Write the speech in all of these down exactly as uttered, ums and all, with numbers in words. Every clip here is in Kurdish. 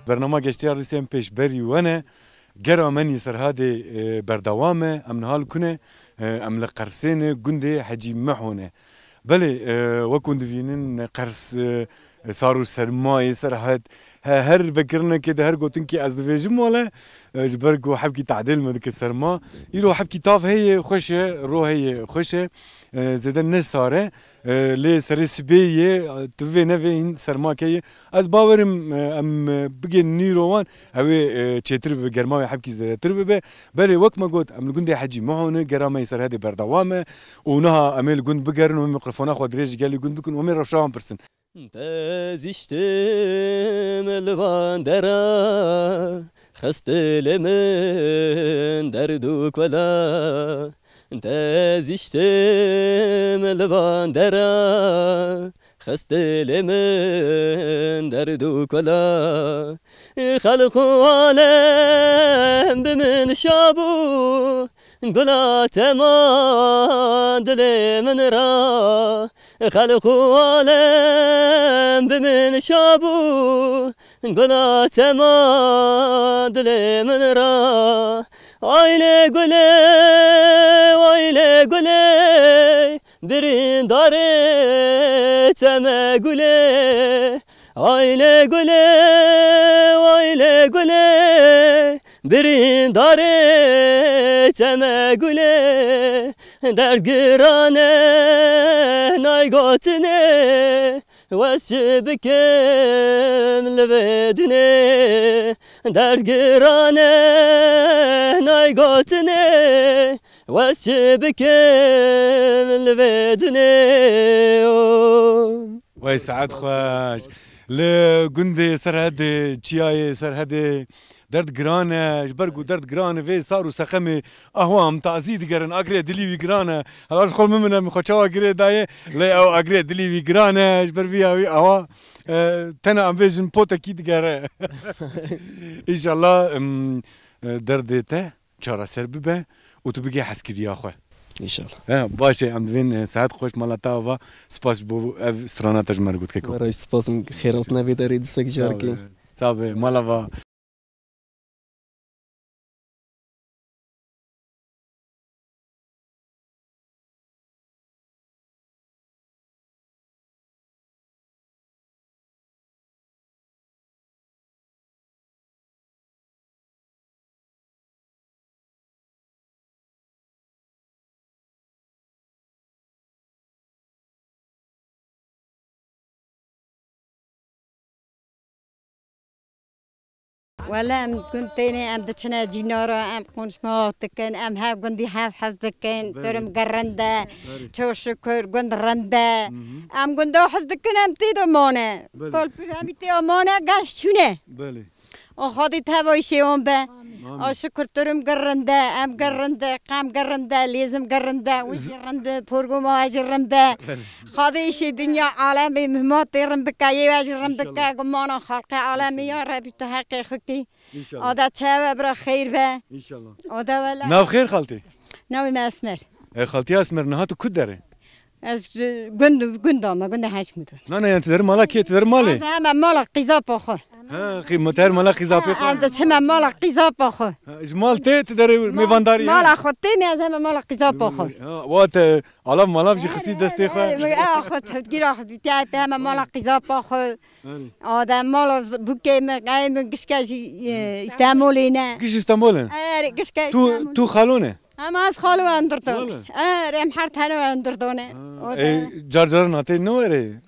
Bernama Geştiya Rîsên Pêşberî we ne. Gera me nî Serhadê, e, berdewam e. Em niha li ku ne? E, em li Qersê ne, gundê Hecî Miho ne. Belê, e, wek hûn divînin, Qers, e, sar û sermayê Serhed, he, her vekirinekê de, her gotinkê ez divêjim wele, e, ji ber ku hebkî tadêl me dike serma. Îro hebkî tav heye, xweş e, ro heye, xweş e. E, zêde ne sar e. E, lê serê sibê yê, e, tu vê nevê hîn sermak heye. Ez bawerim, e, em, e, bigên nîro wan, ew ê, e, çêtir bibe, germa wê hebkî zêdetir bibe. Belê, wek me got, em li gundê Hecî Miho ne, gera me yê Serhedê berdewam e û niha em ê li gund bigerin û mikrofona xwe dirêj ji gelê gund bikin û em ê rewşa wan pirsin. Te zîştim li van dera, xist lê min derd û kula. Te zîştim li van dera, xist lê min derd û kula. Xelq û alem bi min şa bû, gula tema dilê min ra. Xelq û alem bi min şa bû, gula tema dilê min ra. Ay lê gulê, ay lê gulê, birîndarê te me gulê. Ay lê gulê, ay lê gulê, birîndarê te me gulê. Derd giran e nay gotinê, wez çi bikim li vê dinê. Derd giran e nay gotinê, wez çi bikim li vê dinê. Wey saet xweş. Li gundê Serhedê, çiyayê Serhedê derd giran e. Ji ber ku derd giran e, vê sar û seqemê ahwa em tazî digerin. Agirê dilî wî giran e. Hela ji xwe min, min em xwe çawa girê dayê, lê ew agirê dilî wî giran e. Ji ber vî ya wî awa, e, tena em bêjin potekî digere. Înşallah, em, e, derdê te çareser bibe û tu bigê hezkiriya xwe. Înşallah. He, baş e, em divên, e, saet xweş mala te ava. Spas ji bo ev strana te ji me re got keko. Were spas, min xêr hatine vê derê dîsek carekê. Sağ be. Sağ be, mala va. Wele em gund têne, em diçine cînara, em qonşma dikin, em hev gundî hev hez dikin, Belê. Durum gir rind e, Belê. Çok şükür gund rind e. Hı hı. Em gunda hez dikin, em tê de mane. Belê. Pal pir em tê mane, gaş çûne. Belê. O Xwedî teva îşê wan be. Amin. A şikir tu rim gir rind e, em gir rind e, qem gir rind e, lêzim gir rind e, wî jî rind be, porgoma we jî rind be. Xwedî îşê dinya alemê mihma tê rim bike, yê we jî rim bike, gumana xelqê alemê ya Rebî tu heqê xwe kî. Înşallah. Ada çawe bira xeyr be. Înşallah. Ada wela. Nav xêr xaltî. Navê me Esmer. E, xaltî Esmer, niha tu ku derê? Ez, e, gund, gunda me, gunda Hecmûd. Na, na, yani tu derê mala kê, tu derê malê? Ez heme mala qîzapa xwe. Ha, qî-, tu derê mala qîzapê xwe. Ha, ez diçime mala qîzapa xwe. Ha, ji mal tê, tu derê mêvandarî. Mala xwe tê, me ez heme mala qîzapa xwe. Ha, wa te alav malav jî xistî destê xwe. Ha, xwe tevgîra xwe dîtiye, te heme mala qîzapa xwe. Belê. Adem mala bûkê min, qey min gişke jî, e, Îstanbulê ne. Giş Îstanbul e? Erê, gişke Îstanbul. Tu, tu xalo ne? Em ez xalo em dirdan. Wele. Erê, em her tene em dirdan e. Ha, e, car car natê ne were?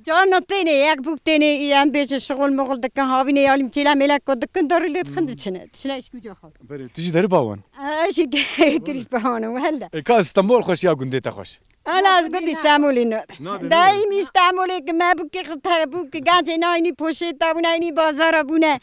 Car natê ne, yek bûk têne, em bêje şixul muxul dikin, havîne yalim çêla mêla ko dikin, darî lê dixin diçine. Diçine iş gücü xal. Belê, tu jî derî bawan? E, jî giriş bawan, wele. E, ka Îstanbul xweş ya gundê te xweş? Hala ez gund Îstanbulê ne. Nade, nade. Daîm Îstanbulê ki me bûkê xwe te bûk ki gancê nayînî poşêta bûne, nayînî bazara bûne.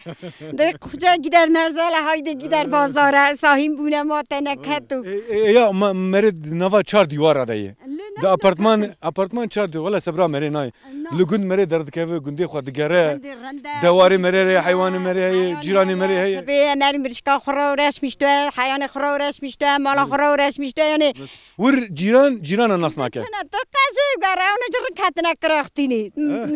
De kuca gider merzala, haydi gider bazara, sahîm bûne ma te neketo. E, e, e, ya, ma, mere di nava çar dîwara de ye. Li Di apartman, apartman çar diyor. Wala sebra merê nayê. Na. Li gund merê derdikeve, gundê xwe digere. Gundê rende, Dewarê gundê merê re, şîrine, heywanê merê heye, heywanê cîranê merê heye, heye. Sibê merê mirişka xwe re reşmişte, heyanê xwe re reşmişte, mala xwe re reşmişte, yani. Wir cîran, cîrana nas nake. Çina tu qezê gere, onu cırı katına kıraxtini.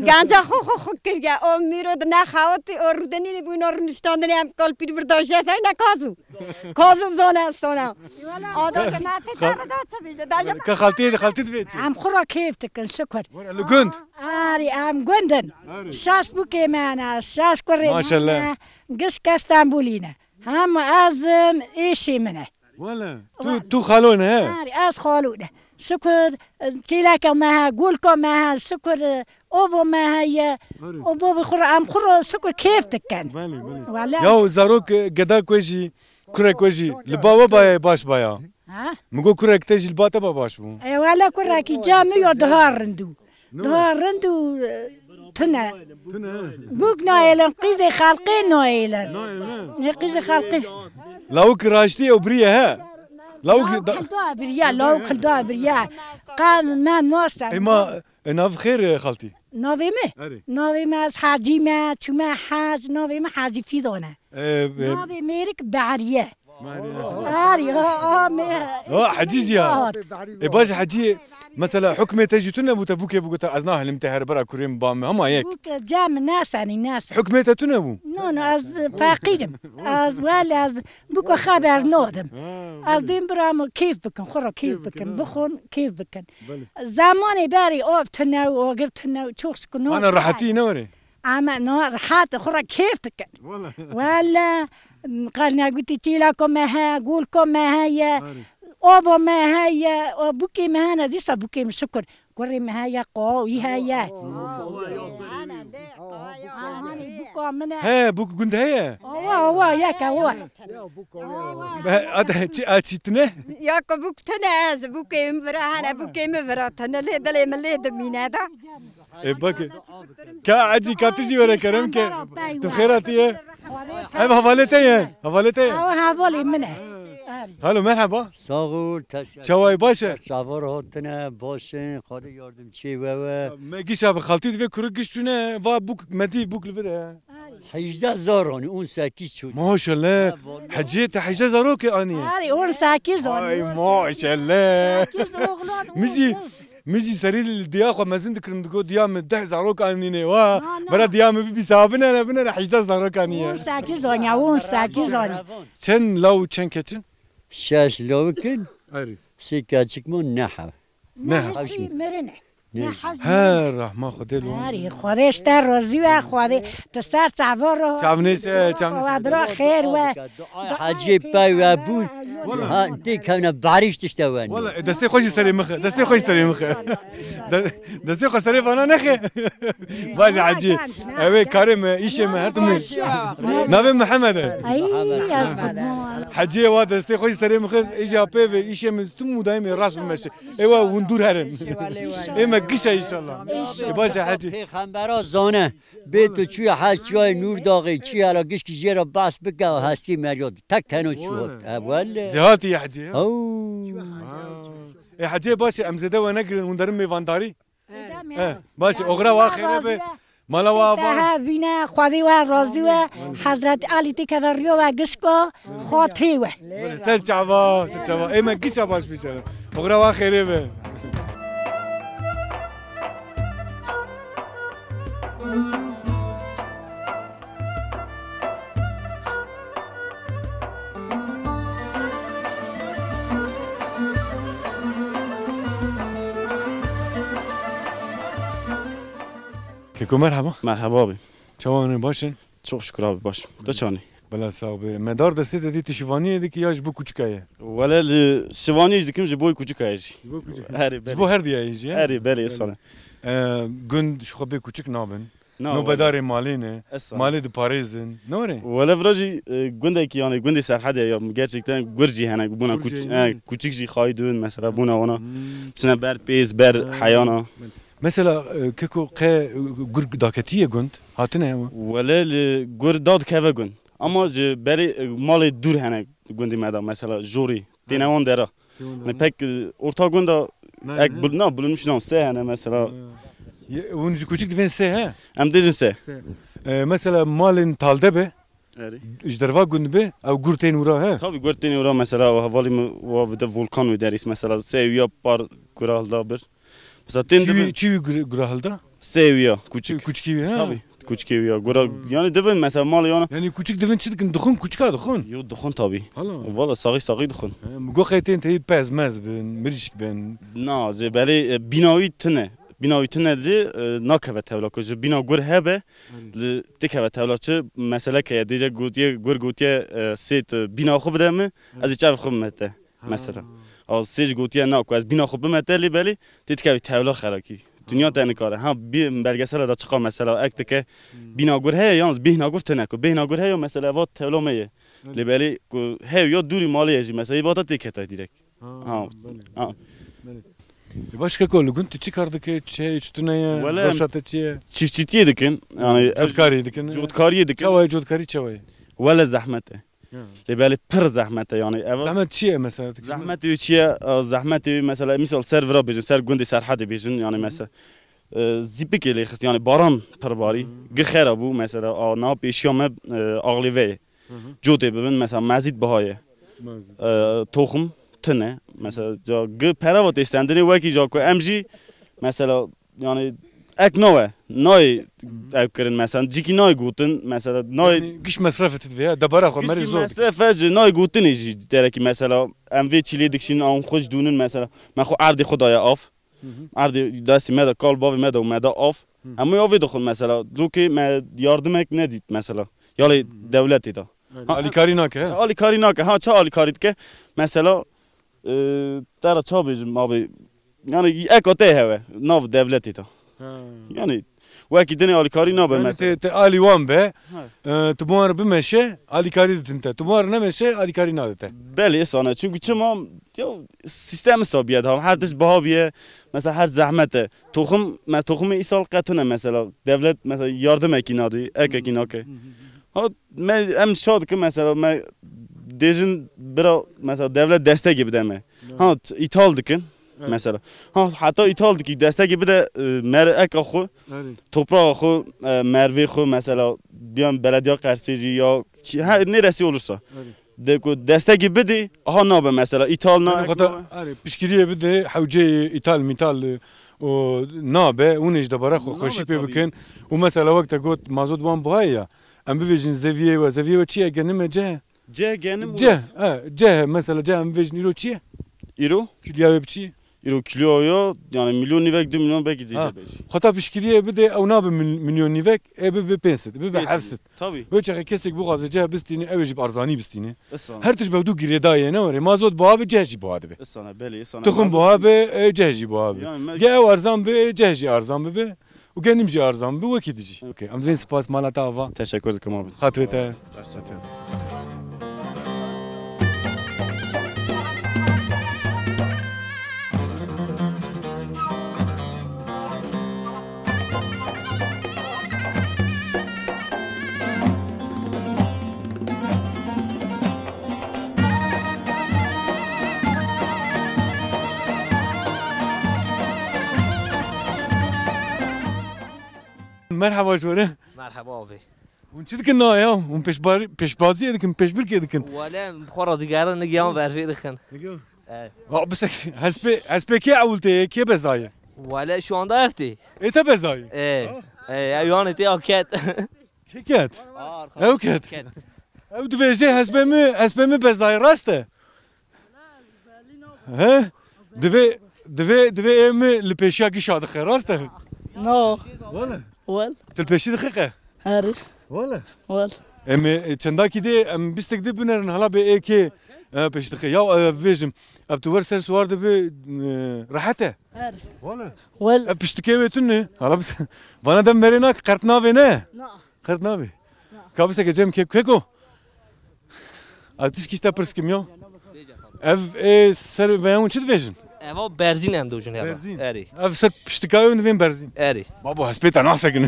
Ganca xwe xwe xwe kiriye. O mîro di ne xawetî, o rûdenî bûn, o rûniştandinê em kalpîr bir dajya zayna kazu. Kazu zone sona. Ada ke me te Ka- dara da çi bije, dajya Ka xaltî, xaltî divê çi? Em xwe ra kêf dikin, şikir. Were li gund. Arî, em gundin. Arî. Şaş bûkê me ne, şaş kurê me Maşallah. ne. Giş ke Stenbolî ne. Hem ez im, êşê min e. Wele. Tu, Wele. tu xalo ne he? Arî, ez xalo ne. Şikir, çêleka me he, golka me he, şikir, ovo me heye. Arî. O bovê xwe re, em xwe re şikir kêf dikin. Belê, belê. Wele. Ya zarok, e, geda ku jî, kurek ku jî, li ba we baye baş baya. Ha? Min got kurek te jî li ba te ba baş bû. E, wele kurekî ca min yo daha rind û. Ne? Daha rind û, e, tune. Tune. Bûk nayêlin, qîzê xelqê nayêlin. Nayêlin, ne? Ne qîzê xelqê. Lawik raştî ew biriye he. Lawik Lawik da- hilda biriye, lawik hilda biriye. Qam me nasta. Ema, e, nav xêr, e, xaltî. Navê me? Erê. Navê me ez Hacî me, çûme hec, navê me Hacî Fîdan e. E, e, Navê mêrik Behriye. Erê, ha, ha, me. Ha, Hecî jî ya. E, baş Hecî, mesela hukmê te jî tune bû te bûkê bû te ez nahilim te her bira kurê min ba me, hema yek. Bûk cem nesenî, nesenî. Hukmê te tune bû? No, no, ez feqîrim. Ez wel ez bûka xeber nadim. Ha, Ez belê. dêm bira min keyf bikin, xwe re keyf Keyf bikin, bikin, ha. bixwin, keyf bikin. Belê. Zemanê berî av tune û agir tune û çok şükür no. Ana rehetî ne were? Ama no rehet, xwe re keyf dikin. Wala. Wala, qal negotî çêleka me he, golka me heye, Arê. ova me heye, o bûkê me hene, dîsa bûkê min şikir. Kurê me heye, qawî heye. Ana, lê, qaya, Ana, ana, lê. bûka min e. He, bûk gund heye? Awa, awa, yek e, awa. Be, at, çi, a, çi tine? Ya ku bûk tine ez, bûkê min vira hene, bûkê min vira tine, lê dilê min lê dimîne da. E, bak. Ka Hecî, ka tu jî were kerem ke. Tu xêra tu ye. Ev hevalê te ye. Hevalê te ye. Ew hevalê min e. Halo, merhaba. Sağ ol, teşekkür. Çawa ye, baş e? Çavar hatine, başin, Xwedê yardımcı we we. Me gişa bi xaltî divê kuru giş çûne, va bûk, me dî bûk li vir e. Hejdeh zaranî, on sekiz çocuk. Maşallah. Ha, vallahi. Hecî, te hejdeh zarokê aniye. Arê, on sekiz Ay, aniye. maşallah. Sekiz oğlan, Min jî, on kız. min jî serî li diya xwe mezin dikirim, digot diya min deh zarok anîne. Wa, Na, na. bera diya min bibî saha binere, binere hejdeh zarok aniye. On sekiz aniye, on sekiz aniye. Çend law û çend keçin? Şeş lawikin, Arê. sê keçik min, neh. Ne? Nehesî mirine. Ne? Nehesî Her rahma Xwedê lo. Arî, Xwedê ji te razî we, Xwedê tu ser çava ro. Çavnêse, çavnêse. Wa bira xêr we. Dua Hecî pey we bûn. Ha, tê kevne barîş tişte wen. Wala, e, destê xwe jî serê mixe, destê xwe jî serê mixe. De-, destê xwe serê vana nexe. Baş e, Hecî. Ew ê karê me, îşê me, her tim. Navê Mihemed e. Ay, ez kurban. Hecî wa destê xwe jî serê mixe, îja pê ve, îşê me, tu mudayê me rast bimeşe. Ewa hûn dûr herin. Ê me gişa înşallah. Ê baş e hecî. Pêxembera zane. Bê tu çûye hec çiyayê Nûrdaxê, çi hela gişkî jê re behs bike, hestî merya tek teno çû hat. E, wele. Jê hatiye hecî, ha? Ew. Ha. Ê hecê baş e, em zêde we negirin, hûn derin mêvandarî. Eh, baş e, oxira wa xêre be. Mala wa ava. Bîne, Xwedê we razî we, Hezret Elî tê keve riyo we, gişko, xatirê we. Ser çava, ser çava. Ê me gişa baş bîşerim. Oxira wa xêrê be. Keko, merhaba. Merhaba abi. Çawa ne, baş in? Çok şükür abi, baş. Tu çawa ne? Bela sağ be. Medar destê de dî tu şivaniyê dikî ya ji bo kuçika ye? Wele li şivaniyê jî dikim, ji bo kuçika ye jî. Ji bo kuçika. Herê, belê. Ji bo her diya ye jî, he? Herê, belê, Belê. sane. E, gund ji xwe bê kuçik nabin. Na, Nobedarê wele. malê ne. Esa. Malê diparêzin. Ne were? Wele vira jî, e, gundekî, yani gundê Serhedê ya, gerçekten gur jî hene, bûna Gur kuç-, jî hene. e, kuçik jî xayî dûn, mesela bûna wana. Hmm. Çine ber pêz, ber Ha. heyana. Mesela, e, keko qe, e, gur daketiye gund? Hatine ew? Wele li gur dad keve gund. Ama ji berê, e, malê dûr hene gundê me de, mesela jorî. Têne wan dera. Têne wan dera. Yani pek, e, orta gunda Ek bul-, na, bulunmuş nam sê hene mesela. Ye, hûn ji kûçik divên sê he? Em dêjin sê. Sê. E, mesela malên talde be, Erê. Ji derva gund be, ew gur tên wira he? Tabii gur tên wira mesela, o hevalî min wa vide volkan wê derîs mesela, sê wî ya par gura hilda bir. Mesela tên Çi dibin wî, çi wî gur-, gura hilda? Sê wî ya, Çi kûçik. Kûçikî wî he? Tabii, kûçikê wî ya. Gura, Hmm. yani dibin mesela mal yana. Yani kûçik divin çi dikin? Dixwin, kûçika dixwin? Yo, dixwin tabii. Hala. Valla saxî saxî dixwin. He, mi got qey tên teyî pez mez bin, mirîşk bin. Na, ji belê, e, bîna wî tune. Bîna wî tune jî, e, nakeve tevla ku ji bîna gur hebe, Erê. li dikeve tevla çi mesele ke ye. Dêje gotiye, gur gotiye, e, sê tu bîna xwe bide min, Erê. ez ê çav xwe bime te. Ha. Mesela. A sê jî gotiye na ku ez bîna xwe bime te lê belê tê dikevî tevla xerakî. Dünya Ha. te nikare. Ha bir belgesel de çıkar mesela ek dike Hmm. bîna gur heye yalnız bêhna gur tune ku bêhna gur heye mesela va tevla me ye. Erê. Lê belê ku hev ya dûrî malê ye jî mesela vata tê kete direkt. Ha, Ha, belê. ha. Belê. E, başka kol li gund tu çi kar dike, çi heye, çi tune ye, Wele em rewşa te çi ye? Çiftçitiyê dikin. Yani Cotkarî dikin. Cotkariyê dikin. Çawa ye cotkarî, çawa ye? Wele zehmet e. Ya. Lê belê pir zehmet e yani. Ev Zehmet çi ye mesela? Zehmetê wî çi ye? E, zehmetê wî mesela misal ser vira bêjin, ser gundê Serhedê bêjin yani Hı hı. mesela. E, zîpikê lê xist yani baran pir barî. Hı. Gi xera bû mesela a niha pêşiya me, e, axlê ve ye. Hı hı. Cotê bibin mesela mezît biha ye. Mezît. E, toxim tune. Mesela ca gi pere va tê stendinê wekî ca ku em jî mesela yani ek nawe nayê ev kirin mesela cîkî nayê gotin mesela nayê Yani giş mesrefê tu divê ya debara xwe Giş merî kî zor dike. Mesref e ji nayê gotinê jî derekî mesela em vê çîlê dikişînin an xwe ji dûnin mesela me xwe erdê xwe daye av. Hı hı. Erdê destê me de kal bavê me de û me de av. Hı. Hemû ya vê dixwin mesela. Lokê me yardimek nedît mesela. Yalê Hı. dewletê de. Aynen. Ha, Alîkarî nake he? Alîkarî nake. Ha ça alîkarî dike? Mesela e, te re ça bêjim abi. Yani eka te heve. Nav dewletê de. Ha. Yani wekî dinê alîkarî nabe Yani mesela. te, te alî wan be, Ha. e, tu bi wan re bimeşe, alîkarî ditin te. Tu bi wan re nemeşe, alîkarî nade te. Belê, îsane. Çünkü çima, ya, sistem îsa biye daha. Her tişt biha biye. Mesela her zehmet e. Toxum, me toxumê îsal qetune mesela. Devlet mesela yardimekî nade, ekekî nake. Ha, me, em şa dikin mesela, me dêjin bira mesela devlet destekê bide me. Ha, t-, îthal dikin Evet. mesela. Ha, heta îthal dikî destekê bide, e, mer-, eka xwe, Evet. toprağa xwe, e, mervê xwe mesela, biyan belediya Qersê jî ya ki-, ha, neresi olursa. Evet. De ku destekî bidî, aha nabe mesela, îthal na Yani ek xata, nabe. Erê, piştgiriyê bide, hewceyê îthal mîthal, e, û nabe, hûn ê ji debara xwe Nabe xweşî pê tabii. bikin. Û mesela wek te got, mazot wan buhayê ya. Em bivêjin zeviyê we, zeviyê we çi ye, genim e, ceh? Ceh genim Ceh, uras. he, ceh, mesela ceh em bivêjin îro çi ye? Îro? Kîloya wê bi çi ye? Îro kîloya ya, yani milyon nîvek, du milyon belkî Ha, zêde belkî. Xwe ta piştgiriyê bide, ew nabe mil-, milyon nîvek, ê bibe pênc sed, bibe Pênc sed, heft sed. Tabii. Wê çaxê kesek bixwaze ceh bistîne, ew ê jî bi arzanî bistîne. Îsana. Her tişt bi hevdû girêdayê ne were. Mazot buha be, ceh jî buha dibe. Îsana, belê, îsana. Tuxum Mazot buha be, e, ceh jî buha be. Yani me- Ge ew arzan be, e, ceh jî arzan bibe. Û genim jî arzan bi wekî dijî. Okey, em divên spas mala te ava. Teşekkür dikim abi. Xatirê te. Merhaba ji we re. Merhaba abi. Hûn çi dikin na ya? Hûn pêşbar-, pêşbaziyê dikin, pêşbirkê dikin. Wele, xwe radigerin, nigiyan bervê dixin. Nigiyan? Evet. Ha, bisek, hespê, hespê kê ewil tê, kê bezayê? Wele, şu anda ev tê. Ê te bezayê? Ee, Ha? ee, ew yanê tê aket. Kê ket? Ew ket. Ket. Ew dibêje hespê min, hespê min bezayê, rast e? He? Divê, divê, divê ê min li pêşiya gişa dixe, rast e? No. Wele. Wel. Tu li pêşî dixe qe? Herî. Wele. Wel. Em ê çendakî dê, em bîstek dê binerin, hala bê ê kê, e, pêş dixe. Ya, e, vêjim, ev tu wer ser siwar dibe, e, rehet e? Her. Wele. Wel. Ev piştikê wê tune. Hala bis-, vana dem merê nak, qert navê ne? Na. Qert navê. Na. Ka biseke cem ke-, keko? Ez tişkî te pirs kim ya. Ev ê ser veya hûn çi dibêjin? Eva berzîn em dojin eva. Berzîn. Erê. Ev ser piştika wê divên berzîn. Erê. Babo, hespê te nasekine.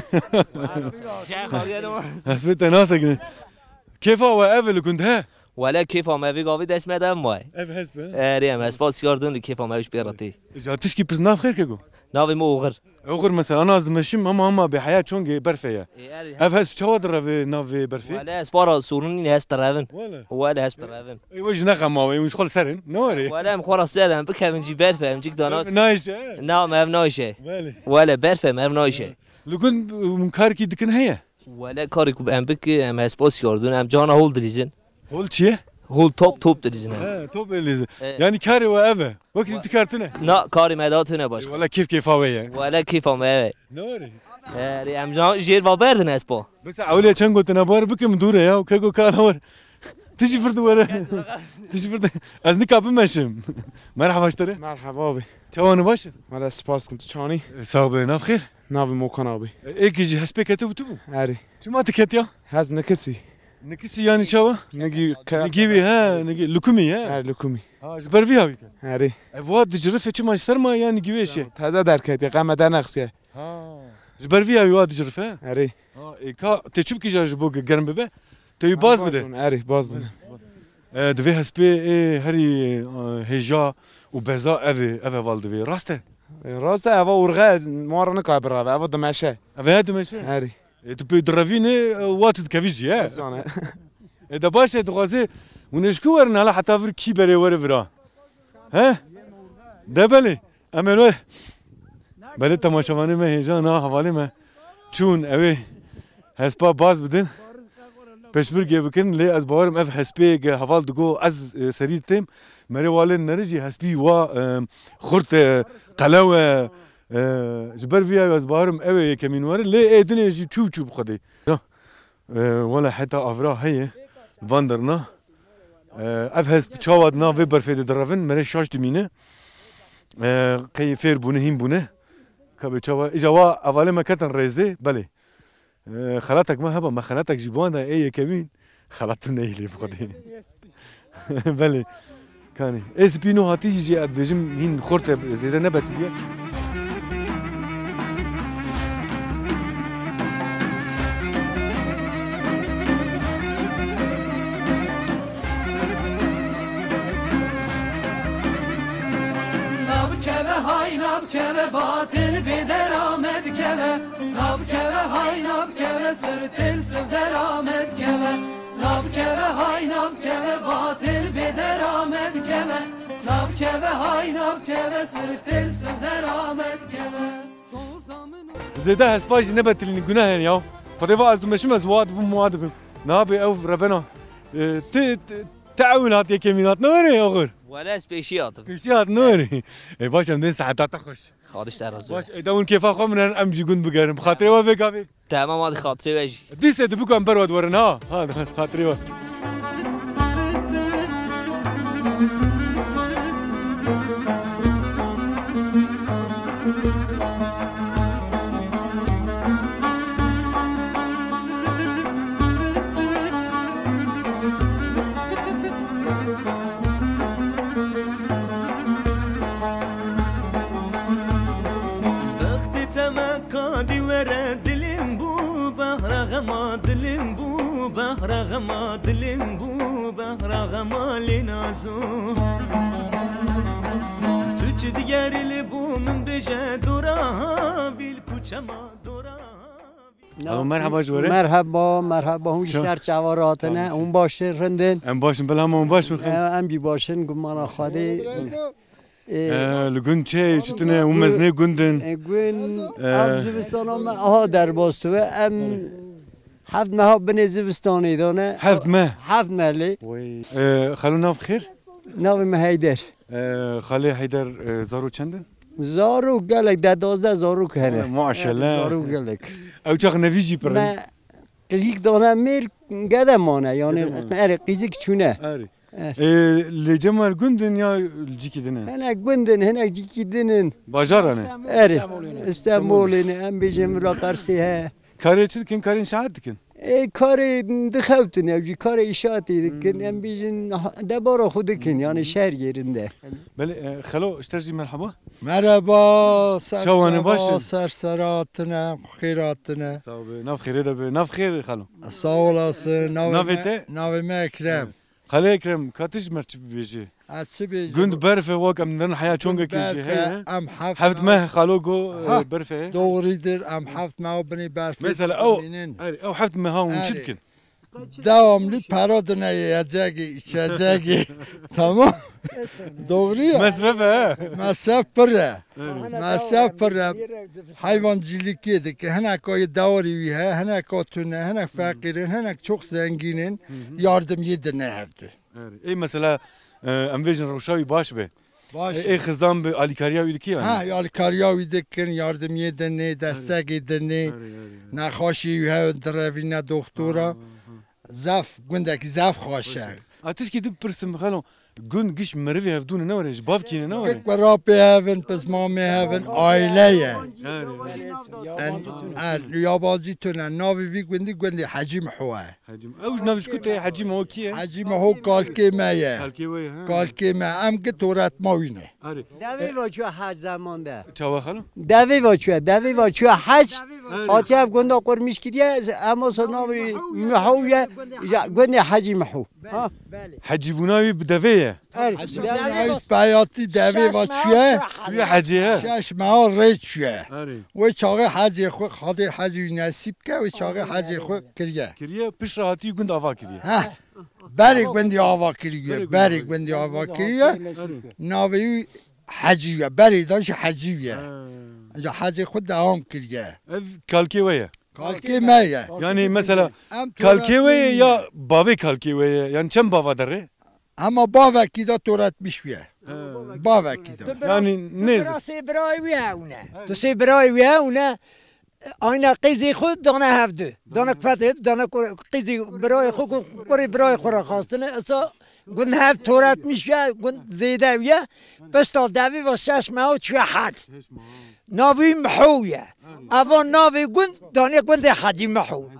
Hespê te nasekine. Kêfa we ev li gund he? Wele kêfa me vê gavê dest me de maye. Ev hesp e? Erê, em hespa siyar din li kêfa me wî pê re tê. Îca tişkî pirs nav xêr keko? Navê min Oxir. Oxir mesela, ana ez dimeşim, ama, ama bêheya çongê berfê ye. Ê, erê. Ev hesp çawa direve nav vê berfê? Wele hespa ra sorun nîne, hesp direvin. Wele. Wele hesp direvin. Ê, we ji nexema we, û ji xwe li ser in, ne were? Wele em xwe ra ser in, bikevin jî berfe, em cik dana. Nayşe, he? Na, me ev nayşe. Belê. Wele berfe, me ev nayşe. Li gund, um, karkî dikin heye? Wele karê ku em bikin, em hespa siyar din, em cana hol dilîzin. Hol çi ye? Hol top, top dilîzin em. He, top dilîzin. Evet. Yani karê we ev e. Wekî tu kar tune? Na, karê me da tune başka. Wele kêf kêfa we ye. Wele kêfa me ev e. Ne were? Erê, em jêr va berdin hespa. Mesela ewlê çend gotina bar bikim dûre ya, keko kara war. Tişî firdi were. Tişî firdi. Ez nika bimeşim. Merhaba ji te re. Merhaba abi. Çawa ne baş? Wele spas dikim, tu çanî? E, sağ be, nav xêr? Navê Mokan abi. E, êkî ji hespê ketibû tu bû? Erê. Çima tu ketiya? Hez nikisî. Nikisî yani çawa? Nigî ke- Nigî wî, he, nigî, lukumî, he? Her lukumî. Ha, ji ber vî ya wî ken. Erê. E, wa dicirife çima ji ser ma yani gî wê şe? Teze derketiye, qeme dernexistiye. Ha. Ji ber vî ya wî wa dicirife, he? Erê. Ha, e, ka tê çi bikî ja ji bo germ bibe? Tê wî baz bide. Erê, baz dine. E, divê hespê, e, herî, e, hêja û beza ev ê, ev heval divê. Rast e? E, rast e, eva urxe, ma re nika birave, eva dimeşe. Eve ya dimeşe? Erê. E, tu pê direvînê, e, wa tu dikevî jî, he? Zane. E, de baş e, dixwaze hûn ê ji ku werin, hala heta vir kî berê were vira? He? De belê. Em ê wê, belê temaşevanê me hêja na hevalê me çûn, ew ê hespa baz bidin. Pêşbirkê bikin, lê ez bawerim ev hespê ge heval digo ez, e, serî têm. Merê walên neri jî hespî wa, e, xurt e, qelew e, e, ji ber vî ya ez bawerim ew ê yekemîn were. Lê ê dinê jî çû çû bi Xwedê. Ya. E, wele heta avra heye, van derna. E, ev hesp çawa di nav vê berfê de direvin, mere şaş dimîne. E, qey fêr bûne, hîn bûne. Ka bê çawa, îca wa hevalê me ketin rêzê, belê. E, xelatek me heba, me xelatek jî bi wan de ê yekemîn. Xelat tu neyê lê bi Xwedê. Belê. Kanî. Ê spî nû hatî jî, jî ez dibêjim hîn xurt e, zêde ne betî ye. Nabikeve hay nabikeve, batil bê dera me dikeve. Nabikeve hay nabikeve, sirtên siv dera me dikeve. Nabikeve hay nabikeve, batil bê dera me dikeve. Nabikeve hay nabikeve, sirtên siv dera me dikeve. Soza min û Zêde hespa jî nebetilînî, gunah hene ya. Xwedê va ez dimeşim, ez wa dibim, wa dibim. Nabê ew rebena. E, ti, ti, ti ewil hat yekemîn hat, ne were ya xur? Wele ez pêşî hatim. Pêşî hat, ne were? E, baş em dên saeta te xweş. Xadiş te razî. Baş, e, dewin kêfa xwe min em jî gund bigerin. Bi xatirê we vê gavê. Temam, hadi xatirê we jî. Dîse dibiku em ber we diwerin ha. Ha, xatirê we. Bextê te me kadî were, dilin bû behra xema, dilin bû behra xema, dilin bû behra xema lê nazo. Tu çi digerî li bo min bêje, dora havîl kuçema dora havîl. Alo, merhaba ji we re. Merhaba, merhaba. Hûn jî ser çava re hatine. Hûn baş in, rind in? Em baş in, bila hema hûn baş in? Em jî baş in, gumana Xwedê. Ê, Ee, li gund çi ye, çi tune? Hûn mezinê gund in? E, gund, Ee, ev zivistana me aha derbas dibe. Em heft meha binê zivistanê de ne. Heft meh? Heft meh lê. Ee, xalo, nav xêr? Navê me Heyder. Ee, xalê Heyder, e, zaro çend in? Zaro gelek, deh dozdeh zarok hene. Maşallah. Zaro gelek. Ew çax nevî jî pir in. Me qîzik dane mêr, gede mane, yani, gede mane. Erê, qîzik çûne. Erê. Eh. Ee, lê cem we gund in ya li cîkî din e? Hinek gund in, hinek cîkî din in. Bajaran e? Erê. Îstanbulê ne, em bêjin vila Qersê he. Karê çi dikin? Karên şahet dikin? Ê, karê dixewtin, ew jî karê îşatê dikin, em bêjin, ha, debara xwe dikin, yani şehr yerinde. Belê, e, xelo, ji te jî merhaba. Merhaba, ser çawa ne, baş in? Ser sera hatine, xêr hatine. Sağ ol be, nav xêrê de be, nav xêr xelo. Sağ olasın, navê me, navê te? Navê me Ekrem. Evet. Xalê Ekrem, ka tu ji me çi bibêjî? Ez çi bêjim? Gund berf e, wek em dirin heya çongekî jî heye. Em heft Heft meh. Meh xalo go, Ha, e, berf e. Doğrudur, em heft meh binê berfê Mesela ew, dimînin. Erê, ew heft meha hûn çi Erê. Dikin? Devamlı para dine yiyecegi, içecegi. Tamam. Doğru ya. Mesref e, he? Mesref pir e. Mesref pir e. Hayvancılık yedik. Hinek o dawarî wî he, hinek o tune, hinek feqîrin, hinek çok zengînin. Yardım yedine hevdi. Erê. Ê mesela, e, em vêjin rewşa wî baş be. Baş. Ê, ê xizan bi alîkariya wî dikî yani? Ha, alîkariya wî dikin, yardimiyê dinê, destekê dinê, Erê, erê, erê. Nexweşî wî hev direvîne doktora. Ha, ha. Zaf, gundekî zaf xweş e. Xweş e. A tişkî dibipirsim xelo, gund giş merivê hevdû ne, ne were, ji bavkî ne, ne were? Gik we rapê hevin, pismamê hevin, aile ye. Erê, erê. En, en, yabancî tune, navê vî gundî gundê Hecî Miho e. Hecî, ew ji navê ji ku tê Hecî Miho kî ye? Hecî Miho kalkê me ye. Kalkê we ye, ha. Kalkê me. Em gi toretma wî ne. Erê. Devê va çûye hec zeman de. Çawa xalo? Devê va çûye, devê va çûye hec. Erê. Hatiye ev gunda qurmîş kiriye, em olsa navê Miho ye, ya, gundê Hecî Miho. Ha? Hecî bûna wî bi devê ye. Erê. Hecî bûna wî peyatî devê va çûye. Çûye hecê he. Şeş meha rê çûye. Erê. Wê çaxê hecê xwe, Xwedê hecî wî nesîb ke, wê çaxê hecê xwe kiriye. Kiriye, piştre hatî gund ava kiriye. Heh. Berê gundî ava kiriye, Berê berê gundî gundî ava kiriye. Erê. Navê wî Hecî ye, berê dan jî Hecî ye. Ha. Ca hecê xwe dewam kiriye. Ev kalkê we ye? Kalkê me ye. Yani mesela Em kalkê we ye toretmî ya bavê kalkê we ye? Yani çend bava derê? Ama bavekî de toretmiş ye. Ha. Bavekî de. Yani nêz. Sê birayê wî hewne. Tu sê birayê wî hewne. Ayna qîzê xwe dane hevdu. Dane kufetê, dane kur-, qîzê birayê xwe ku-, kurê birayê xwe re xwastine. Esa gund hev toretmiş ye, gund zêde ye. Pişta devî ve şeş meha çûye hec. Navî Miho ye. Eva navê gund daniye gundê Hecî Miho.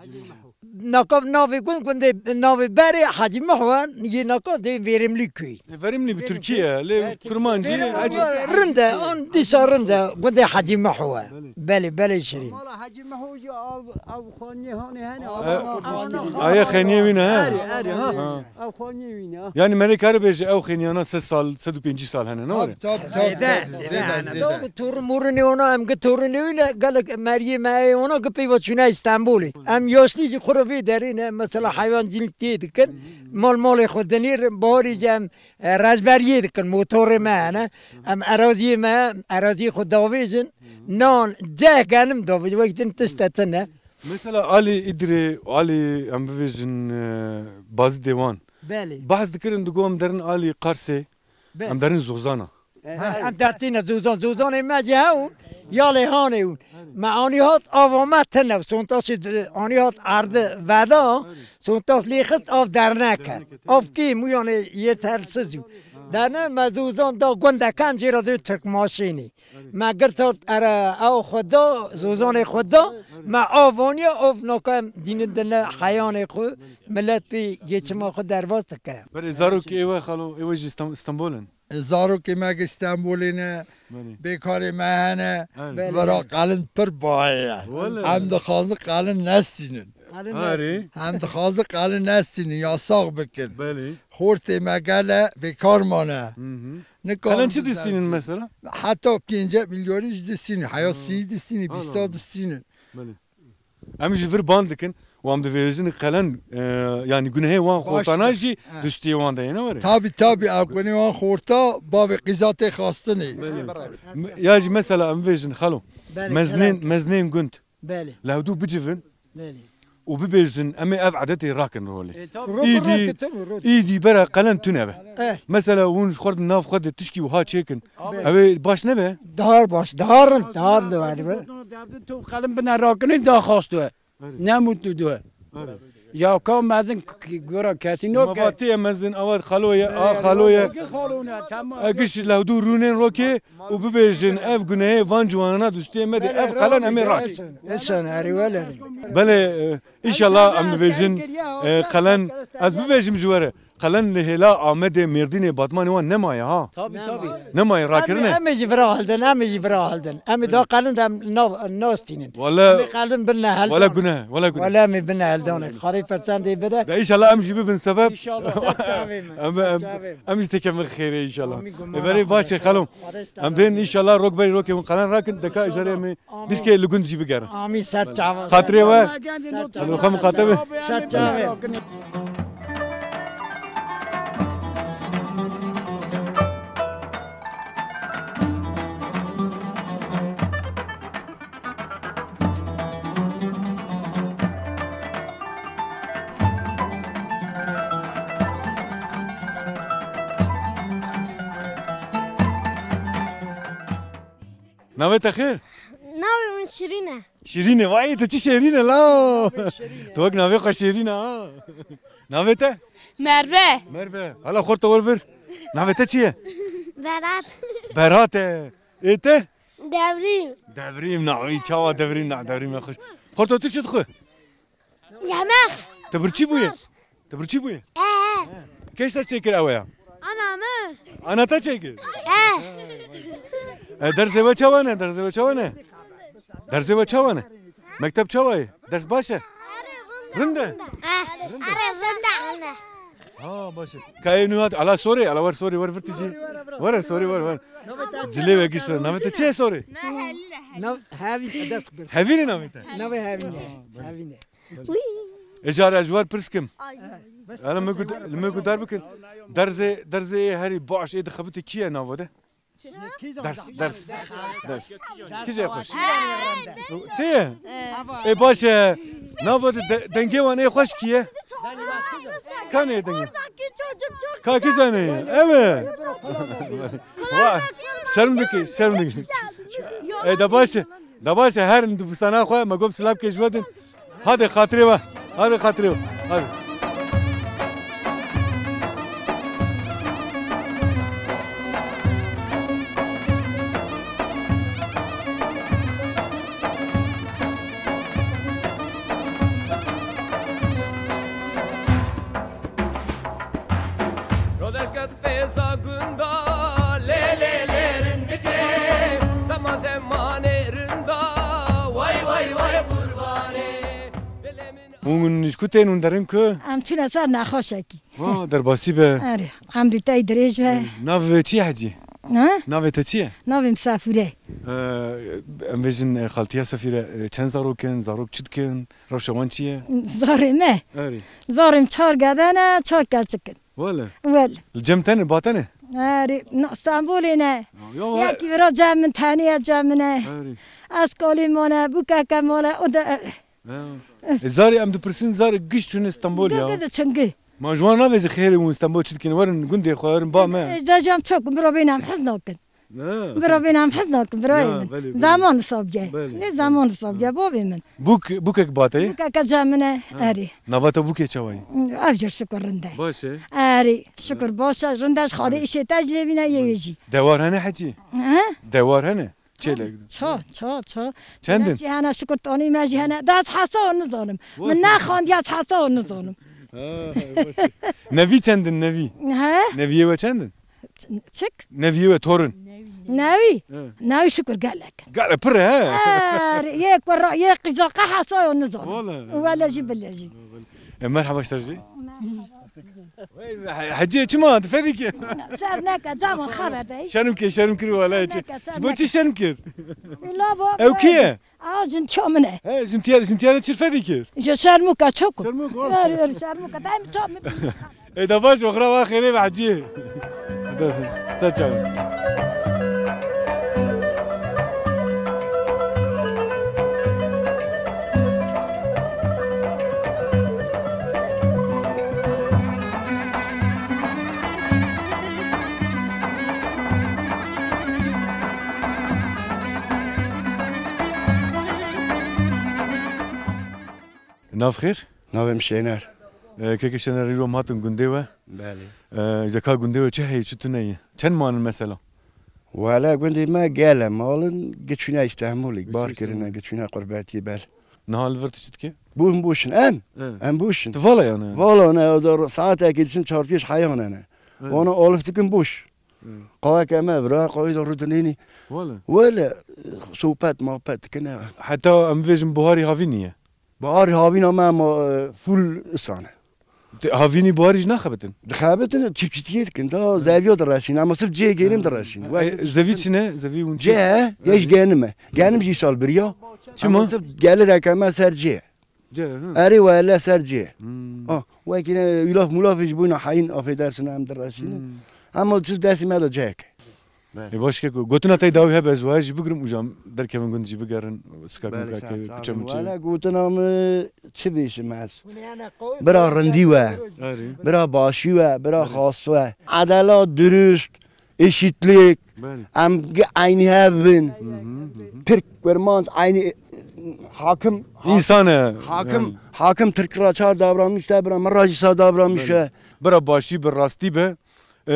Naka navê gund, gundê navê berê Hecî Miho ye, yê naka dê Verimli kuyê. E, Verimli bi Tirkî ye, lê Kurmancî Hecî. Rind e, an dîsa rind e, gundê Hecî Miho ye. Belê, belê şirîn. Mala Hecî Miho jî av, av xaniyê hanê hene, E, av, av, av, Aya xeniyê wî ne, he? Erê, erê, ha. Ha. Ev xaniyê wî ne. Yani merê kare bêje ew xeniyana sed sal, sed û pêncî sal hene, ne were? Tabii, tabii, tabii, Zêde, tabii. Zêde, zêde, zêde. Torun morunê ona, em gi torunê wî ne, gelek meriyê me ê ona gi peyva çûne Îstanbulê. Em yaşlî jî xwe re vê derê ne, mesela heywancîlikê dikin, mal malê xwe dinêrin, baharê jî em, e, rejberiyê dikin, motorê me hene. Em eraziyê me, eraziyê xwe davêjin, nan, ceh genim davêjin, wek din tişt e tune. Mesela alî Îdirê, alî em bivêjin, e, Bazîdê wan. Belê. Behs dikirin, digo em derin alî Qarsê, Belê. Em derin Zozana. E, Ha. em dertîne Zozan, Zozanê me jî hewin, ya lê hanê hûn. Me anî hat ava me tine, sontasê di-, anî hat erde veda, sontas lê xist av derneket. Av kêm û yanê yê telsiz û. Derne me Zozan da gundek em jê re dê Tirkmaşênê. Me girt hat ere ew xwe da, Zozanê xwe da, me av aniye, av nake em dînin dine heyanê xwe, milet pê yê çima xwe derbas dike. Berê zarokê ê we xalo, ê we jî Stem-, Stenbol in? E, zarokê me gi Stenbolê ne, Belê. Bêkarê me hene, Erê. Belê. Vera qelin pir baye ye. Wele. Em dixwazin qelin nestînin. Erê. Em dixwazin qelin nestînin, yasax bikin. Belê. Xortê me gele bêkar mane. Hı hı. Nikarin Qelen çi distînin mesela? Heta pêncî milyonî jî distînin, heya Ha. sî distînin, Ha, bîsta ha. distînin. Belê. Em ji vir ban dikin û em divêjin qelen, e, yani gunehê wan Baş xortana e. jî He. dustiyê wan de yê, ne were? Tabi, tabi, ev gunehê wan xorta bavê qîza tê xastinê. Belê. Me-, ya jî mesela em vêjin xalo. Belê, Meznên, qelen. Meznên gund. Belê. Li hevdû bicivin Belê. û bibêjin em ê ev edetê rakin rolê. E, tabi. Ro-, Îdî, ro-, ro-, îdî bera qelen tune be. Eh. Mesela hûn ji xwe di nav xwe de tişkî wiha çêkin. Belê. Ew ê baş nebe? Daha baş, daha rind, daha rind var. Derdê tu qelim bine rakinin daha xasto. Erê. Ne mutlu du. Erê. Ya ka mezin k-, k-, gora kesî no ke. Mevatiye mezin, awa xalo ye, a xalo ye. Xalo ne, tamam. Egiş lewdû rûnên rokê û bibêjin ev gunehê van ciwanana dustiyê me de ev qelen em ê rak. Esan, esan, erê wele. Belê, e, înşallah em dibêjin, e, qelen, ez bibêjim ji we re. qelen li hêla Amedê, Mêrdînê, Batmanê wan nemaye ha. Tabii, tabii. Nemaye, rakirine. Em ê jî vira hildin, em ê jî vira hildin. Em ê da qelen de em nav-, nastînin. Wele, em ê qelen bin ne hildin. Wele gune, wele gune. Wele em ê bin ne hildin. Xalî fersendê bide. De inşallah em jî bibin sebep. İnşallah. Ser çavê min. Em, em, em jî têkevin xêrê inşallah. Amîn, guma. Ê, verê baş e, xelom. Em dên inşallah rok berî rokê hûn qelen rakin, deka îcarê em ê Amîn. Biskê li gund jî bigerin. Amîn, ser çava. Xatirê we. Ser çava. Xwe miqate be. Ser çava. Navê te xêr? Navê min Şirîn e. Şirîn e, vay, tu çi şêrîn e la. Tu wek navê xwe şêrîn e ha. Navê te? Merve. Merve. Hala xorta wer vir. Navê te çi ye? Berat. Berat e. Ê te? Devrîm. Devrîm, na, oy, çawa Devrîm, na, Devrîm e xweş. Xorta tu çi dixwe? Yemek. Tu birçî bûye? Tu birçî bûye? Ee. Kê ji te çêkir ew ya? Ana min. Ana te çêkir? Ee. E, dersê we çawa ne? Dersê we çawa ne? Dersê we çawa ne? Mekteb çawa ye? Ders baş e? Rind e? Ee. Are, rind e. Ha, baş e. Ka ê nû hat, ala sorê, ala wer sorê, wer vir tijî. Were sorê, wer, wer. Cilê we gişt, navê te çi ye sorê? Nav Hevîn, dest bir. Hevîn e navê te? Navê Hevîn e. Ha, belê. Hevîn e. Ê, cara ez ji we re pirs kim. Ay. Ana min got, li min got der bikin. Derzê, derzê herî baş ê dixebitî kî ye nava de? Ders, ders, ders. Kî jê xweş? Tê ye? Ê, baş e. Nava de, de, dengê wan ê xweş kî ye? Kanê dengê? Ka kî zanê? Ew e. Wa, şerm dike, şerm dike. Ê, de baş e. De baş e, herin dibistana xwe, me got silav ke ji we din. Hadi xatirê we, hadi xatirê we, hadi. Roderket pêza gunda, lê, lê, lê, rindikê, zema zemanê rinda, way, way, way, qurbanê. Dilê min Hûn ji ku tên, hûn derin ku? Em çûne ser nexweşekî. Ha, derbasî be. Erê, emrî te yî dirêj be. Navê çi ye hecî? Ha? Navê te çi ye? Navê min Sefûre. Ee, em bêjin, e, xaltiya Sefîre, e, çend zarok in, zarok çi dikin, rewşa wan çi ye? Zarê me? Erê. Zarê min çar gede ne, çar keçik in. Wele. Wele. Li cem te ne, ba te ne? Erê, na, Stenbolê ne. Ya, ya, Yekî vira cem min, tenê ye cem min e. Erê. Ez kalî mane, bûkeke mane, o de, e, Ha. E, zarê em dipirsin, zarê giş çûne Stenbol ya. Gide çingî. Ma ji wan navêje xêrê hûn Stenbol çi dikin? Werin gundê xwe, werin ba me. Ez dê cem çok, bira bêne em hez nakin. Ha. Bira bêne em hez nakin, birayê min. Ya, belê, belê. Zaman sabge. Belê. Ne zaman sabge, bavê min. Bûk, bûkek ba te ye? Bûkeke cem min e, erê. Nava te bûkê çawa ye? Ev jî şikir rind e. Baş e. Erê, şikir baş e, rind e, ji xalê îşê te jî lê bîne yê wê jî. Dewar hene hecî? He? Dewar hene? Çêlek. Ça, ça, ça. Çendin? Çi hene, şikir tanî me jî hene. De ez hesa nizanim. Min nexandiye, ez hesa nizanim. Ha, baş e. Nevî çendin, nevî? He? Neviyê we çendin? Çik? Neviyê we, torin. Nevî? He. Nevî şikir gelek. Gelek pir e, he? Erê, yê kura, yê qîza qe hesa nizanim. Wele. Wele jî bile jî. E, merhaba, ji te jî. Wey, he-, hecê çima, tu fedî ke? Şerm neke, cavan xeber dey. Şerm ke, şerm kir wele. Şerm neke, şerm neke. Ji bo çi şerm kir? Lavo, ew kî ye? A, jintiya min e. He, jintiya, jintiya de çi fedî kir? Ji şermûka çok. Şermûk, wele. Yer, yer, şermûka. Dayım çok mu? Ê, de baş, oxira wa xêrê ve hecî. Ser çavê. Nav xêr? Navê min Şêner. E, kekê Şêner, îro em hatin gundê we. Belê. E, îca ka gundê we çi heye, çi tune ye? Çend man in mesela? Wele gundê me gel e, mal in, giçûne Îstanbulê, bar kirine, giçûne qurbetiyê, belê. Niha li vir tu çi dikî? Bûn boş in. Em? He. Em boş in. Tu vala yani? Vala ne, o da saetekê diçin çar pênc heyan hene. Evet. Wana alif dikin boş. Evet. Qaweke me bira, qawê da rûdinênî. Wele. Wele, sohbet, muhabbet dikine. Heta em bêjin buharî havî niye? Buharî havîna me ama, e, full isane. Te havînî buharî jî naxebitin? Dixebitin, çipçitiyê dikin. Da zeviya direşîn. Ama sif cihê genim direşîn. E, zevî çi ne? Zevî hûn çi? Cih, geş genim e. Genim jî sal biriya. Çima? Ama sif gelireke me ser cih. Cih, hı. Erê wele ser cih. Hmm. Ah, wekî ne, ulaf mulaf ji bûna heyîn, affedersin, em direşîn. Hmm. Ama çi destî me de cihek. Ê, baş keko. Gotina te dawî hebe ez wiha jî bigirim û jam derkevin gund jî bigerin. Sikak Belê, mikak, sağ, sağ kuçe olun. Muçe. Wele gotina min çi bêjim ez? Bira rindî we. Erê. Bira başî we, bira xas we. Edelat, dürüst, eşitlik. Belê. Em gi-, eynî hev bin. Hı hı, hı hı. Tirk, Kurmanc, eynî, e, hakim, ha-, İnsan e, hakim, yani. Hakim Tirk ra çar davranmış de bira, min ra jî sa davranmış e. Belê. Bira başî bi, rastî bi. E,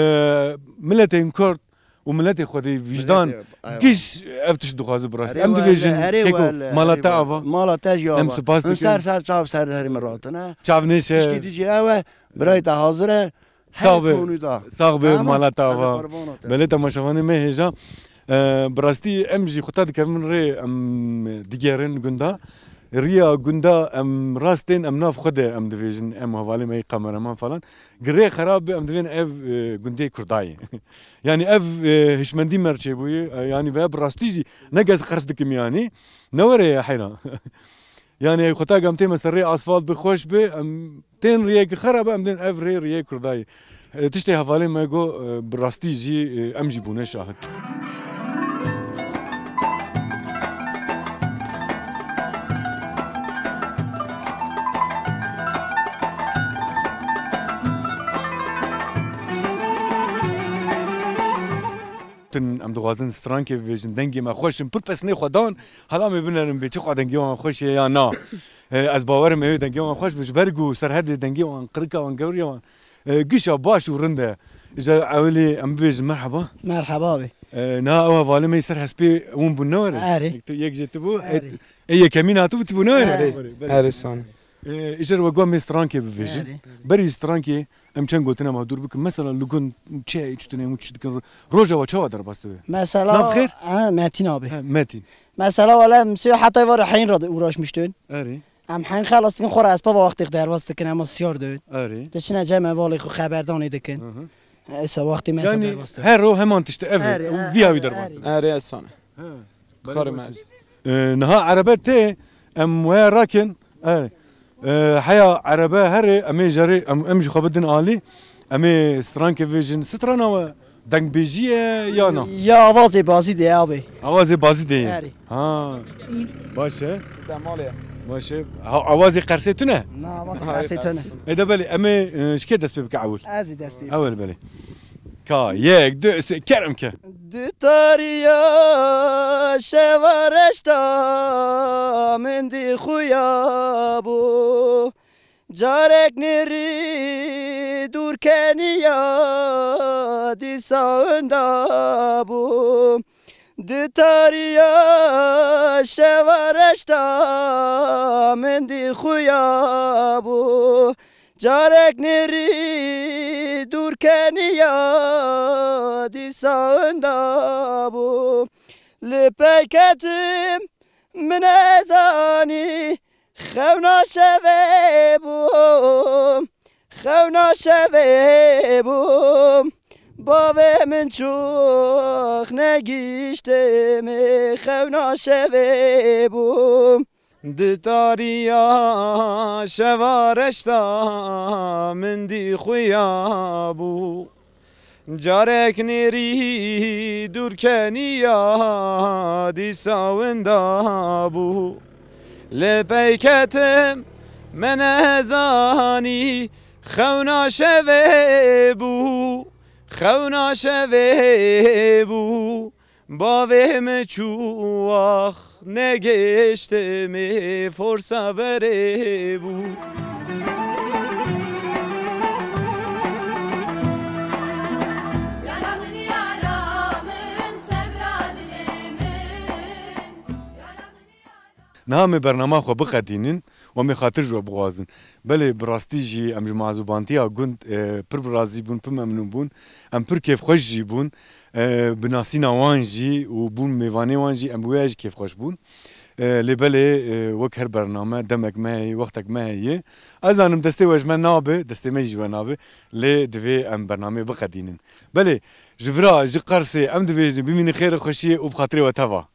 miletên Kurd û miletê Xwedê wîjdan Miletê, eyvallah. Giş ev tişt dixwaze bi rastî. Erê Em wele, dibêjin erê keko wele, mala erê te wele. Ava. Mala te jî Em ava. Spas Hûn dikin. Ser, ser çav ser herî min ratine. Çav nêşe. Tişkî dî jî ew e, birayê te hazir e. Her Sax be. Konuda. Sax be, Tamam. Mala te Hadi ava. Qurbana te. Belê temaşevanê me hêja. E, bi rastî em jî xwe ta dikevin rê em digerin gunda. Riya gunda em rast tên, em nav xwe de em dibêjin, em hevalê me yê kameraman falan. Girê xerab be, em divên ev, e, gundê Kurdayê. Yani ev, e, hişmendî me re çêbûyî, e, yani ve bi rastî jî ne gez qerf dikim yani. Ne were ya heyran. Yani xwe ta gam tê me ser rê asfalt bi xweş be, em tên riyekî xerab e, em dên ev rê riyê Kurdayê. E, tiştê hevalê me got, e, bi rastî jî, e, em jî bûne şahid. Tin, em dixwazin strankê bibêjin, dengê me xweş in, pir pesnê xwe dan, hala em ê binerin bê çi xwe dengê wan xweş e ya na. E, ez bawerim ew dengê wan xweş be, ji ber ku serhedê dengê wan, qirika wan, gewriya wan, e, gişa baş û rind e. Îca ewilî em bibêjin merheba. Merheba be. E, niha ew hevalê me yê ser hespê hûn bûn ne were? Erê. Yek tu, yek ji tu bû. Erê. E, e, yekemîn hatibû, tu bû ne were? Erê. Erê, erê. Erê, sane. E, îcar we got em ê strankê bibêjin. Erê. Berî strankê em çend gotina me dûr bikin. Mesela li gund çi heye, çi tune û çi dikin? Roja we çawa derbas dibe? Mesela, Nav xêr? Ha, Metin abi. Ha, Metin. Mesela wele em sê heta var heyîn re uğraşmıştın. Erê. Em heyîn xelas dikin, xwe re espa wextê derbas dikin, em siyar dön. Erê. Diçine cem hevalê xwe xeberdanê dikin. Hı hı. Esa wextê me Yani derbas dikin. Her ro heman tişt ev e. Erê, Vî hawî erê, derbas erê. Dibe. Erê, sane. He. Karê me. E, niha erebe tê, em waya rakin. E, e, heya erebe herê, em ê jerê, em, em ji xwe bidin alî. Em ê strankê vêjin. Strana we dengbêjî ye ya na? Ya avazê bazî de abi. Avazê bazî de ye. Erê. Ha. Baş e. Demal e. Baş e. Ha, avazê qersê tune? Na, avazê qersê tune. Ê de belê, em ê, e, ji kê dest pê bike ewil? Ez ê dest pê. Ewil belê. Ka, yek, du, sê, kerem ke. Di tariya şeva reşta min dî xuya bû. Carek nêrî dûr keniya dîsa winda bû. Di tariya şeva reşta min dî xuya bû. Carek nêrî dûr keniya dîsa winda bû. Li pey ketim min ezanî xewna şevê bû. Xewna şevê bû. Bavê min çû, negihiştime, xewna şevê bû. Di tariya şeva reşta min dî xuya bû. Carek nêrî dûr keniya dîsa winda bû. Lê pey ketim me nezanî xewna şevê bû. Xewna şevê bû. Bavê min çû, ax, negihiştime, forsa berê bû. Yara min, yara min, sebra dilê min. Yara min, yara Niha em ê bernama xwe biqedînin û em ê xatir ji we bixwazin. Belê, bi rastî jî em ji mazûbantiya gund, e, pir bi razî bûn, pir memnûn bûn. Em pir kêfxweş jî bûn. E, bi nasîna wan jî û bûn mêvanê wan jî em bi wê jî kêfxweş bûn. E, lê belê, e, wek her bername demek me heye, wextek me heye. Ez zanim destê we ji me nabe, destê me jî ji we nabe. Lê divê em bernameyê biqedînin. Belê, ji vira, ji Qersê em divêjin bimînin xêr û xweşiyê û bi xatirê we teva.